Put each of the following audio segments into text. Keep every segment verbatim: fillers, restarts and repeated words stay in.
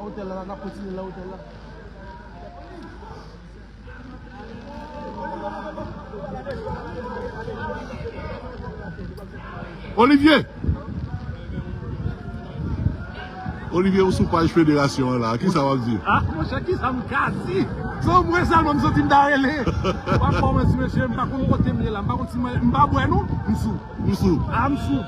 Otèl la, n ap kontinye nan otèl la. Olivier! Olivier, ou sou paj federasyon an la, kisa w ap di? Ah, monchè, kisa m ka di? Se yon mwen sèlman m santi m ta rele. M pa fò manti, mesye, m pa konn kote m ye la, m pa konn si mwen, m pa bwè non, m sou. M sou. Ah, m sou.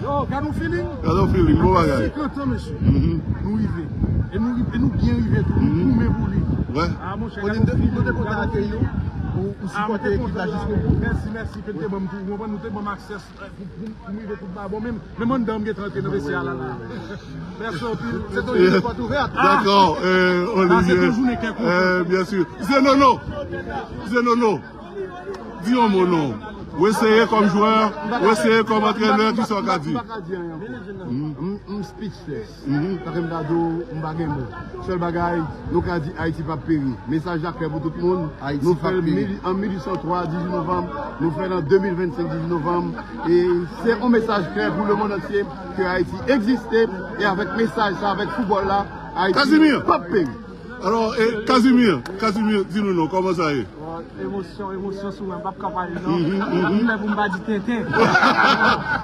Yo, gad yon feeling. Gad yon feeling, bon bagay. Senkant an, mesye. Mhm. Nou rive. E nou rive, e nou byen rive tou. Nou goumen pou li. Wè. Ah, monchè, gad yon feeling. Nou te kontan akeyi w, ou, ou sipòte ekip la jiskobou. Mèsi, mèsi, ke te ban m tou, ou konprann, nou te ban m aksè pou, pou, pou m rive tout ba bon, menm, menm anndan m gentan antre nan vestyè a la, la. Mèsi anpil. Se toujou de pòt ouvèt. Dakò, euh, Olivier. Se toujou nen kè kontan. Euh, byen si. Zenono. Zenono. Di yon mo non. Ou eseye kòm jwè, ou eseye kòm antrenè, kisa w ka di? M, m, m speechless. Mhm. Sa fè m ta di w, m pa gen mo. Sèl bagay, nou ka di Ayiti p ap peri. Mesaj la klè pou tout moun. Nou fè l mil, an mil uit san twa, dizuit novanm. Nou fè l an de mil vennsenk, dizuit novanm. E se yon mesaj klè pou lemonn antye ke Ayiti egziste. E avèk mesaj sa, avèk foutbòl la, Ayiti p ap peri. Alò, e, Casimir, Casimir, di nou non, kòman sa ye? Bon, emosyon, emosyon sou mwen, m p ap ka pale non. Mhm, mhm. M lè pou m pa di tenten.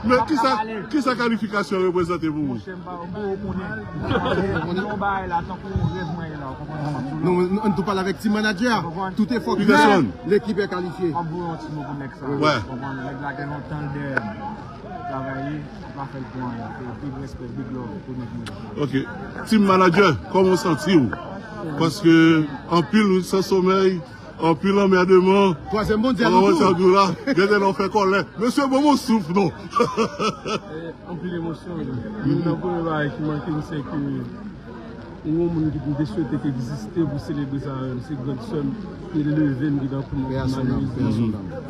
Men kisa, kisa kalifikasyon reprezante pou ou? Monchè, m pa, m poko konnen. Yon bagay la, tankou yon rèv mwen ye la, ou konprann? Nou, nou, nou tou pale avèk team manager. Tout efò ki fèt, l'équipe est qualifiée. M ap voye yon ti mo pou nèg sa. Wè. Ou konprann? Nèg la gen lontan l dèyè m. Travay li, li pa fè l pou anyen. Big respect, big love pou nèg mwen. Ok. Team manager, kòman w santi w? Paske anpil nwit san somèy, anpil anmèdeman. Twazyèm mondyal nou tou. Mondyal nou la, gen de lè w fè kòlè. Mesye, ban m yon souf non. Eh, anpil emosyon wi. Youn nan premye bagay ki manke m se ke yon moun ki m te swete ki egziste pou selebre sa avè m, se grandsè m ki leve m, ki tankou m, malerezman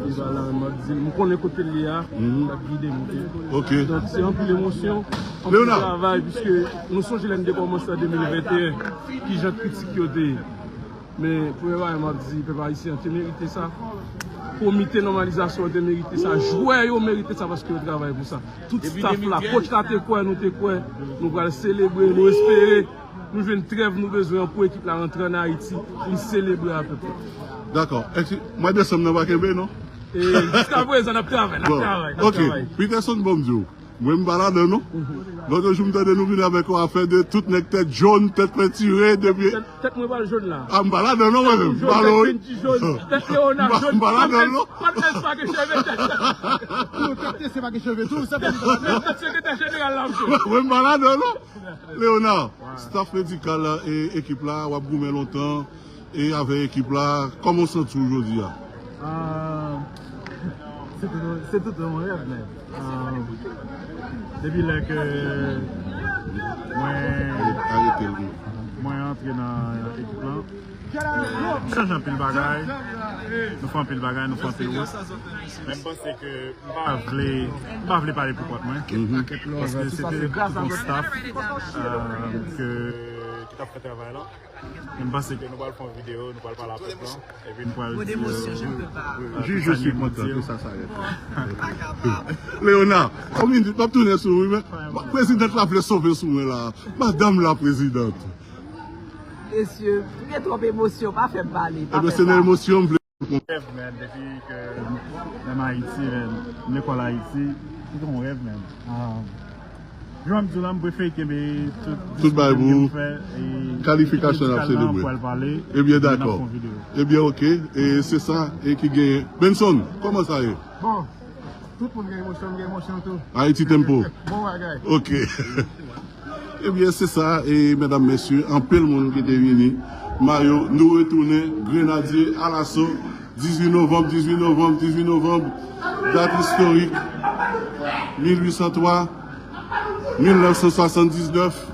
li pa la, m ap di l, m konnen kote l ye a, l ap gide m, ok? Ok. Donk, se anpil emosyon, anpil travay, piske nou sonje lè n te kòmanse an de mil venteyen, kijan kritik yo te ye. Men, premye bagay m ap di pèp ayisyen an te merite sa. Komite nòmalizasyon an te merite sa. Jwè yo merite sa paske yo travay pou sa. Tout staff la, coach la te kwè, nou te kwè, nou pral selebre, nou espere nou jwenn trèv nou bezwen an pou ekip la rantre ann Ayiti pou n selebre a pèp la. Dakò. Èske mwa desanm nan pa kenbe non? E jiskaprezan n ap travay, n ap travay, n ap travay. Ok. Peterson, bon m di w. Mwen m pa ladan non. Lòt jou m tande nou vin avèk yon afè de tout nèg tèt jòn, tèt pentire, depi. Tèt, tèt mwen pa jòn la. A, m pa ladan non mwen menm. M pa jòn, tèt Benji jòn, tèt Leona jòn. M pa ladan non. Pat mèt pa gen cheve tèt. Tèt mesye pa gen cheve tou, sa pa. Tèt sekretè jeneral la m jòn. Mwen m pa ladan non. Leona, staff medikal e ekip la, w ap goumen lontan. E avèk ekip la, kòman w santi w jodi a? Ah, se tout, se tout yon rèv, men. Ah, depi lè ke mwen, mwen antre nan ekip la, m chanje anpil bagay, nou fè anpil bagay, nou fè anpil wout. Men m panse ke m pa vle, m pa vle pale pou kont mwen. Paske se te tout yon staff, ah, ke, ki t ap fè travay la. M panse ke nou pral fè yon videyo, nou pral pale a pèp la, epi nou pral di, euh, euh, je suis content que ça s'arrête. Leona, yon minit, m ap tounen sou ou wi, men prezidan la vle sove sou mwen la. Madanm la prezidan. Mesye, m gen twòp emosyon, pa fè m pale, pa fè m pale. Ebyen, se nan emosyon m vle. Rèv, man, depi ke m nan Ayiti, man, m lekòl Ayiti, se te yon rèv, man. Ah, jan m di w la, m prefere kenbe tout disiplen ke m fè, e kalifikasyon n ap selebre. Ebyen, dakò. Ebyen, ok. E se sa, e ki genyen. Benson, kòman sa ye? Bon, tout moun gen emosyon, m gen emosyon tou. Haiti Tempo. Bon bagay. Ok. Ebyen, se sa, e medam, mesye, anpil moun ki te vini. Mayo, nou retounen, Grenadye alaso, dizuit novanm, dizuit novanm, dizuit novanm, dat istorik, mil uit san twa, mil nèf san swasanndiznèf.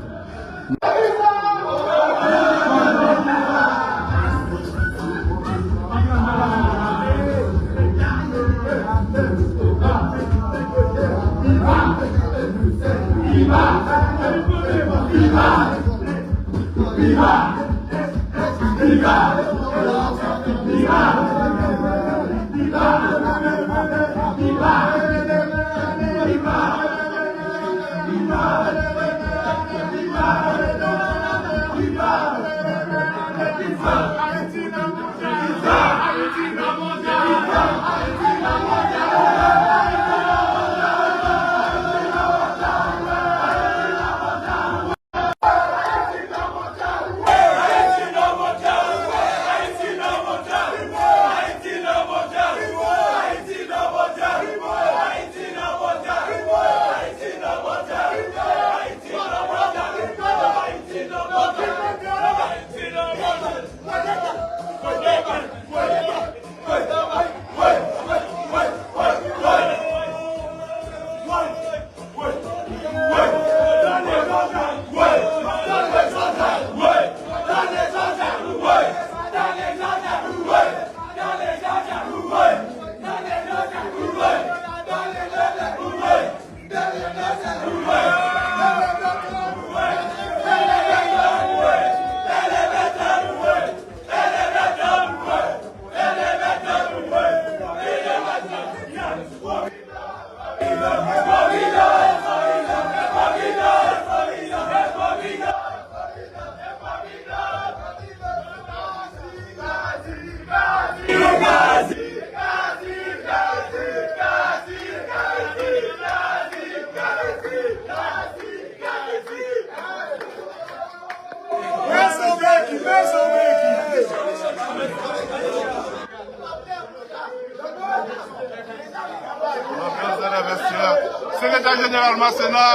Sekretè Jeneral Masséna,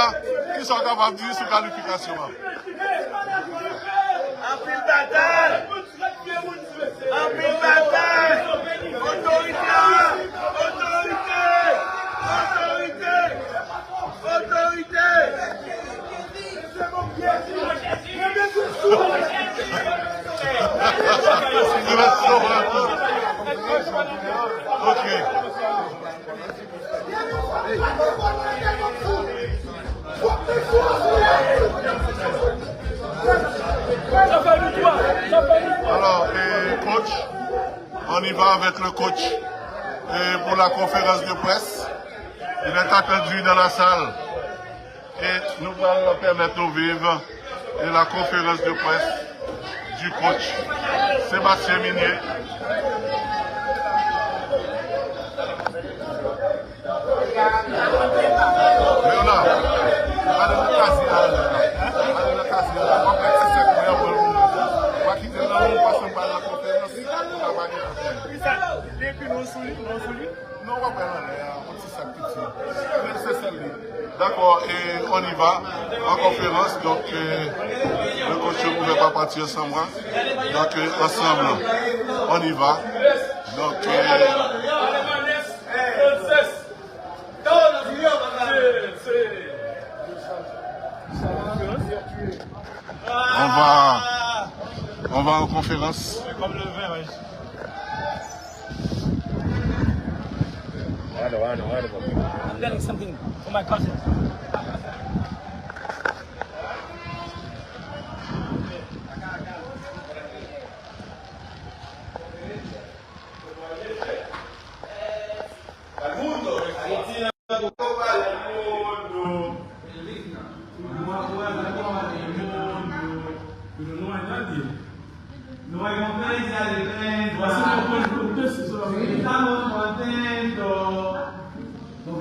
kisa w kapab di sou kalifikasyon an? Anpil batay! Anpil batay! Otorite! Otorite! Otorite! Otorite! Ok. Alors, eh, coach, on y va avec le coach, eh, pour la conférence de presse. Il est attendu dans la salle. Et nous allons permettre de vivre la conférence de presse du coach Sébastien Minier. Leonard, ale nan kazye a, ale nan kazye a. W ap mèt ti sèk mwen an, w a kite l nan men w, paske m pral nan konferans, m pa pale avè l. Depi nou sou li, nou sou li. Non, w ap pran anlè a, yon ti sak piti. Men se sèl li. D'accord, et on y va en conférence. Donc, euh, le coach ne pouvait pas partir sans moi. Donc, euh, ensemble, on y va. Donc, euh, on va, on va en conférence. I'm getting something for my cousin.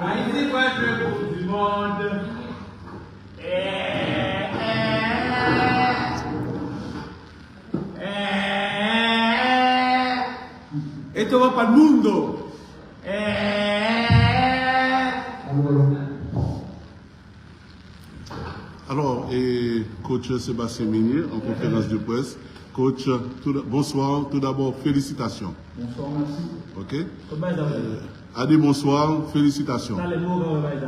Ayiti va jwe Koup di Mond. Esto va pa'l mundo. Alors, et coach Sébastien Minier en conférence de presse. Coach, tout d-, bonsoir. Tout d'abord, félicitations. Bonsoir, merci. Ok. Ade, bonsoir, félicitations. Talè, mwen, mwen, mwen,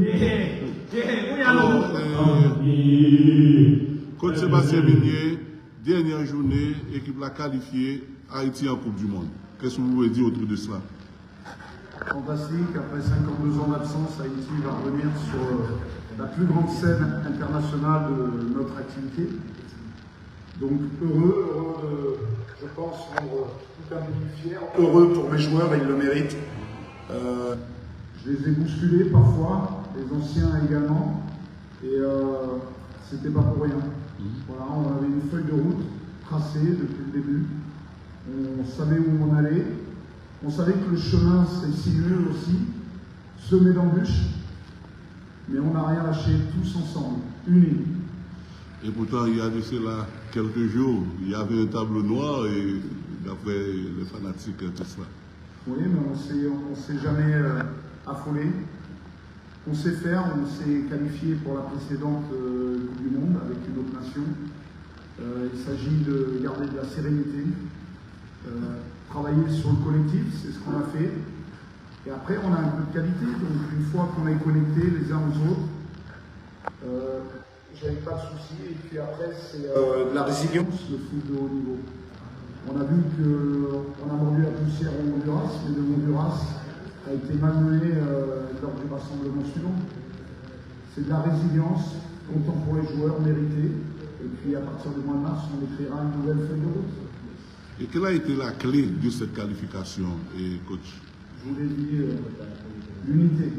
mwen. Alors, euh, coach Sébastien Minier, dernière journée, équipe la qualifiée, Haïti en Coupe du Monde. Qu'est-ce que vous pouvez dire autour de cela? Fantastique, après cinquante-deux ans d'absence, Haïti va revenir sur, euh, la plus grande scène internationale de notre activité. Donc heureux, heureux de, je pense, rendre tout un pays fier. Heureux pour mes joueurs, ils le méritent. Euh, je les ai bousculés parfois, les anciens également. Et, euh, c'était pas pour rien. Mhm. Voilà, on avait une feuille de route tracée depuis le début. On savait où on allait. On savait que le chemin serait sinueux aussi, semé d'embûches. Mais on n'a rien lâché, tous ensemble, unis. Et pourtant, il y a de cela quelques jours, il y avait un tableau noir et d'après les fanatiques, tout cela. Oui, mais on s'est, on s'est jamais, euh, affolé. On sait faire, on s'est qualifié pour la précédente, euh, Coupe du Monde avec une autre nation. Euh, il s'agit de garder de la sérénité, euh, travailler sur le collectif, c'est ce qu'on a fait. Et après, on a un peu de qualité, donc une fois qu'on est connectés les uns aux autres, euh, j'avais pas de soucis. Et puis après, c'est, euh, de la résilience, le foot de haut niveau. On a vu que on a mordu la poussière au Honduras, mais le Honduras a été malmené, euh, lors du rassemblement suivant. C'est de la résilience, autant pour les joueurs mérités. Et puis à partir du mois de mars, on écrira une nouvelle feuille de route. Et quelle a été la clé de cette qualification, eh, coach? Je vous l'ai dit, euh, l'unité.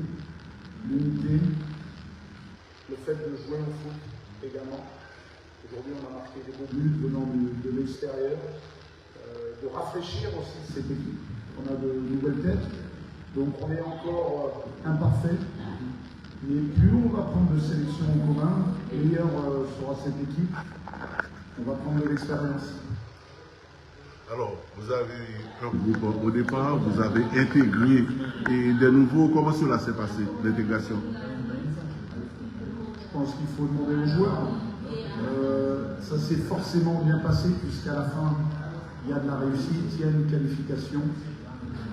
L'unité, le fait de jouer au foot également. Aujourd'hui, on a marqué des beaux buts venant de, de l'extérieur, euh, de rafraîchir aussi cette équipe. On a de nouvelles têtes, donc on est encore, euh, imparfait. Mais plus on va prendre de sélections en commun, meilleure, euh, sera cette équipe. On va prendre de l'expérience. Alors, vous avez un groupe au départ, vous avez intégré et des nouveaux. Comment cela s'est passé, l'intégration? Je pense qu'il faut demander aux joueurs. Euh, ça s'est forcément bien passé puisqu'à la fin, il y a de la réussite, il y a une qualification.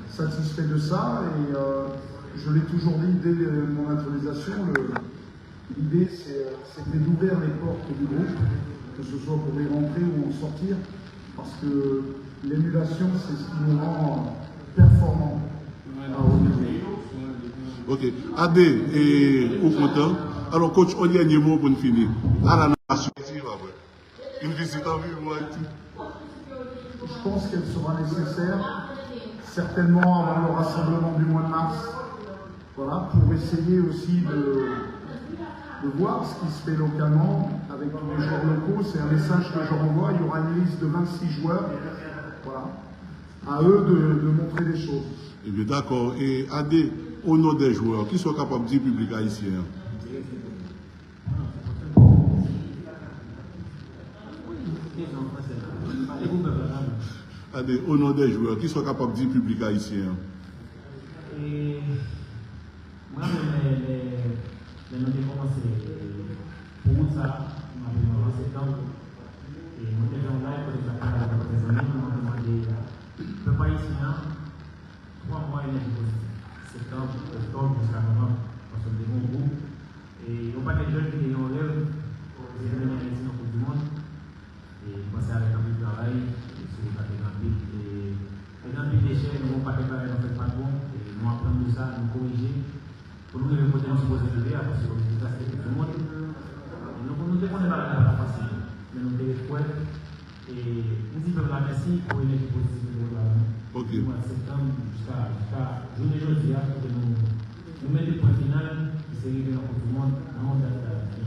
Satisfait de ça et euh, je l'ai toujours dit dès mon intronisation, le, L'idée, c'est, euh, c'était d'ouvrir les portes du groupe, que ce soit pour y rentrer ou en sortir, parce que l'émulation, c'est ce qui nous rend euh, performants à haut niveau. Ok. Ade, e, ou kontan? Alò, coach, yon dènye mo pou n fini. A la nasyon. Une visite en ville pour Haïti. Je pense qu'elle sera nécessaire, certainement avant le rassemblement du mois de mars. Voilà, pour essayer aussi de, de voir ce qui se fait localement avec tous les joueurs locaux. C'est un message que je renvoie. Il y aura une liste de vingt-six joueurs. Voilà. À eux de, de montrer des choses. Ebyen, dakò. E Ade, o non dè jwè, kisa w kapab di piblik ayisyen an? Ade, o non dè jwè, kisa w kapab di piblik ayisyen an? Mwen menm lè lè lè nou te kòmanse pou wout sa, m raple mwen an septanm, e mwen te fè yon live kote m t ap pale avèk kèk zanmi m, mwen te mande pèp ayisyen an twa mwa enèji pozitif, septanm, oktòb jiska novanm, paske m te gen yon gwoup e yon pakèt jèn ki te gen yon rèv pou vin mennen Ayiti nan Koup di Mond. E m panse avèk anpil travay, e sou wout la te gen anpil e te gen anpil dechè, nou gen yon pakèt bagay nou fè k pa t bon, e nou aprann de sa, nou korije pou nou rive kote nou sipoze rive a, paske objektif la se te Koup di Mond. E nou, nou te konnen bagay la pa t ap fasil, men nou te ret kwè. E m di pèp la mèsi pou enèji pozitif yo te voye ba nou. Depi mwa septanm jiska jiska jounen jodi a, kote nou nou mete pwen final, ki se rive nan Koup di Mond nan yon dat ki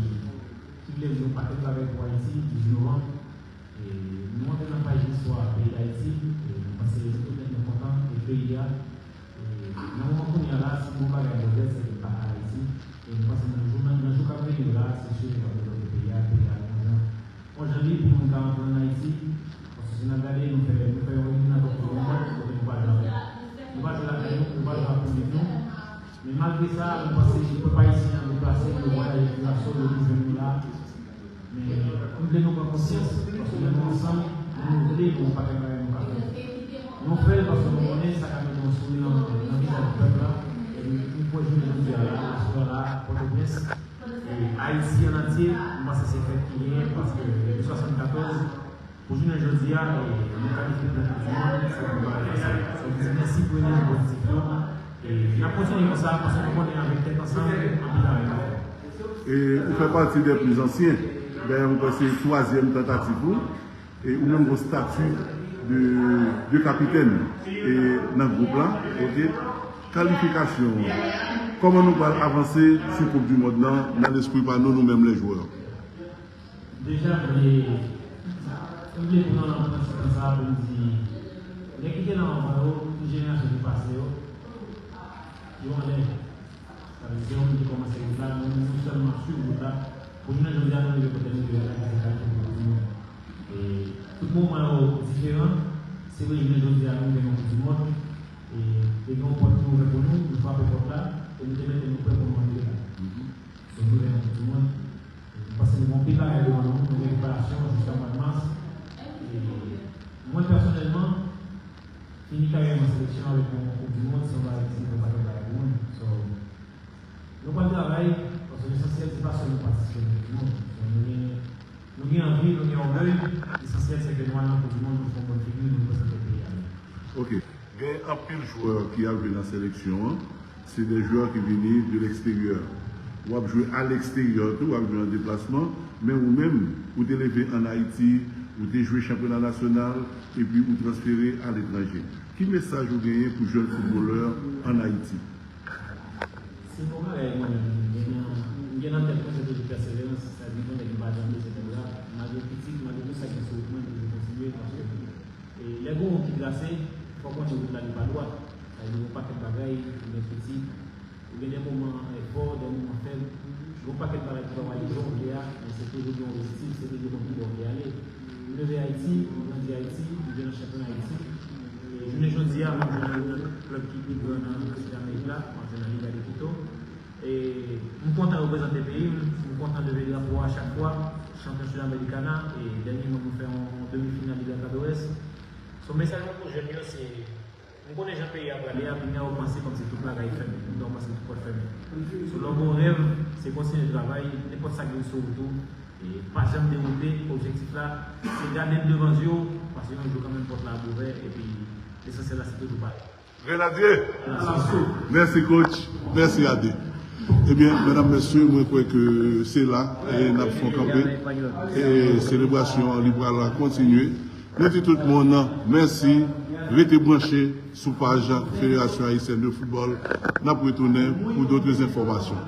ki vle di yon pakèt bagay pou Ayiti, dizuit novanm. E nou antre nan paj listwa peyi Dayiti, e nou panse nou tout nèt nou kontan e peyi a. E nan moman kounye a la, si nou bagay devlòpe, se pa Ayiti. E nou panse nan jou nan jou k ap vini yo la, se sure n ap devlòpe peyi a, peyi a gon jan. Yon jan li pou nou ka antre ann Ayiti, paske si n ap gade, nou fè nou fè yon eliminatò pou yon mond, kote nou pa jwe avèk. Nou pa jwe lakay nou, nou pa jwe ak piblik nou. Men malgre sa, nou panse pèp ayisyen an deplase, yo vwayaje pou Kiraso, yo vin jwenn nou la. Men m vle nou pran konsyans, paske lè nou ansanm, nou vle gen yon pakèt bagay nou ka fè. Nou fè l paske nou konnen sa ka mete yon souri nan nan vizaj pèp la. E m kwè jounen jodi a la, aswè a la, Pòtoprens, E Ayiti an antye, m panse se fèt ki genyen paske depi swasannkatòz pou jounen jodi a, e nou kalifye pou Koup di Mond, se pa yon bagay fasil. Sa vle di mèsi pou enèji pozitif yo. E n ap kontinye konsa paske nou konnen avèk tèt ansanm, anpil bagay ka fèt. E ou fè pati dè pli zansyen. Dayè, mwen kwè se twazyèm tantativ ou. E ou menm gen stati de, de kapitèn e nan gwoup la, ok? Kalifikasyon an, kòman nou pral avanse sou Koup di Mond nan, nan lespri pa nou, nou menm lè jwè? Deja, m vle, m vle pran, pran ti tan sa pou m di, nèg ki te la anvan yo, tout jenerasyon ki pase yo, yo anlè. Sa vle di, se yo menm ki kòmanse wout la, nou, nou sèlman ap swiv wout la. Pou jounen jodi a, nou rive kote nou rive la, ki se kalifye pou Koup di Mond. E tout moman yo diferan. Se vre, jounen jodi a, nou gen yon Koup di Mond. E te gen yon pòt ki ouvè pou nou, nou frape pòt la, e nou te mete nou prè pou nou antre la. So, nou gen yon Koup di Mond. E nou panse nou gen yon pil bagay devan nou, nou gen preparasyon jiska mwa mas. E mwen, pèsonèlman, fini karyè m an seleksyon avèk yon Koup di Mond, se yon bagay ki siyifi yon pakèt bagay pou mwen. So, Nou pral travay, paske lesansyèl se pa sèlman patisipe nan Koup di Mond. Nou gen, nou gen anvi, nou gen ògèy, lesansyèl se ke nou al nan Koup di Mond, nou fè yon bòn figi, nou reprezante peyi a byen. Ok. Gen anpil jwè ki ap jwe nan seleksyon an, se de jwè ki vini de leksteryè. W ap jwe aleksteryè tou, w ap jwe an deplasman, men ou menm, ou te leve ann Ayiti, ou te jwe chanpyona nasyonal, epi ou transfere aletranje. Ki mesaj ou genyen pou jèn foutbolè ann Ayiti? Se bon bagay mwen menm m gen nan, m gen nan tèt mwen se toujou pèseverans, sa di yon nèg m pa janm lese nèg la, malgre kritik, malgre tout sa ki sou wout mwen, m toujou kontinye paske e lè gon wout ki trase, fò w konnen wout la li pa dwat, sa vle di gon pakèt bagay, ou gen kritik, ou gen de moman fò, de moman fèb, gon pakèt bagay ki pa w ale jan w vle a, men se toujou gen yon objektif, se toujou konn ki bò w vle ale. M leve Ayiti, m grandi Ayiti, m jwe nan chanpyona Ayiti. E jounen jodi a, m ap jwe nan youn nan klèb ki pi gran nan Sid Amerik la, m ap jwe nan Liga de Quito. E m kontan reprezante peyi m, m kontan leve drapo a chak fwa, chanpyon Sudamericana, e dènyèman nou fè yon demi final Libertadores. So mesaj mwen pou jèn yo se, m konnen jan peyi a prale a, kounye a w panse kòmsi tout bagay fèmen, kounye a w panse tout pòt fèmen. So lè w gen yon rèv, se kontinye travay, nenpòt sa k vin sou wout ou, e pa janm dewoute, objektif la, se gade l devan zye w, paske yon jou kanmenm pòt la ap ouvè, epi lesansyèl la se toujou parèy. Grenadye! Mèsi coach, mèsi Ade. Ebyen, medam, mesye, mwen kwè ke se la e n ap fè kanpe. E selebrasyon an, li pral kontinye. Nou di tout moun mèsi, rete branche sou paj Fédération Haïtienne de Football. N ap retounen pou dòt enfòmasyon.